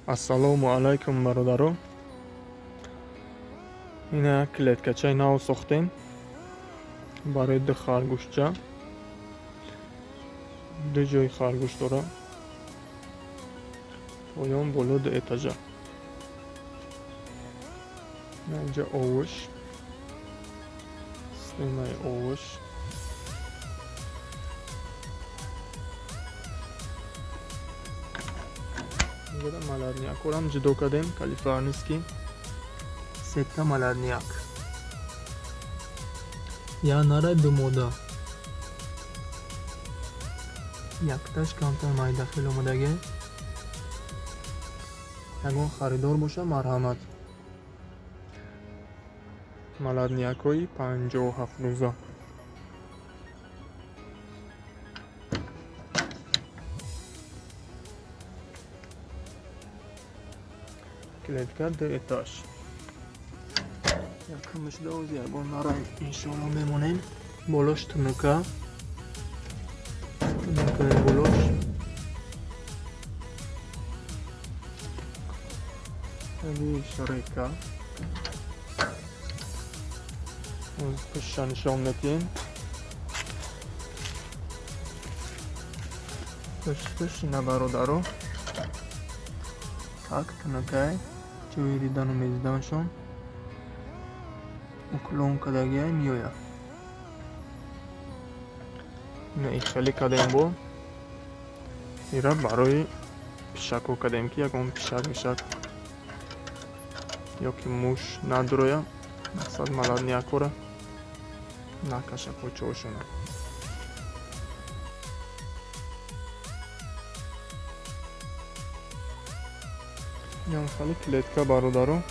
Ассалому алайкум, бародаро. Ина як клеткачаи нав сохтем барои ду харгӯшча. Ду ҷои харгӯш дора. Поён, боло, ду этажа. Инҷа овуш. Системаи овуш. Инҷода молоднякорам ҷудо кардем, калифорнийский. Сета молодняк. Як нара, ду мода. Якташ камтар майда хел омадагӣ. Ягон харидор боша, марҳамат. Молоднякҳои 57 рӯза. Клетка ду этаж. Якумашда ози ягон нара, иншоалло, мемонем. Болош тунука. Тунукаи болош. Таги шарека. Оз пушша нишон медиҳем. Пуш ина, бародаро. Так, тунукай. Ҷои дидану медиданшон. Уклон кардагиай меояд. Ина ихелӣ кардем бо. Ира барои пишакҳо кардем, ки ягон пишак мишак ёки муш надурояд. Мақсад, молоднякҳоро накаша почаҳошона. Инам хеле клетка, бародаро.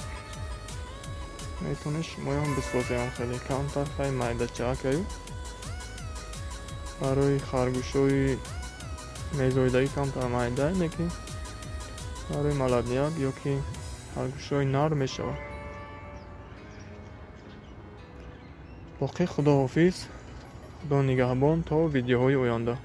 Метавонед шумоям бисозем, хеле камтар, хай, майдачаакаю. Барои харгӯшҳои мезоидагӣ камтар майда, не ки барои молодняк ёки харгӯшҳои нар мешавад. Боқӣ худоҳофиз, худо нигаҳбон то видеоҳои оянда.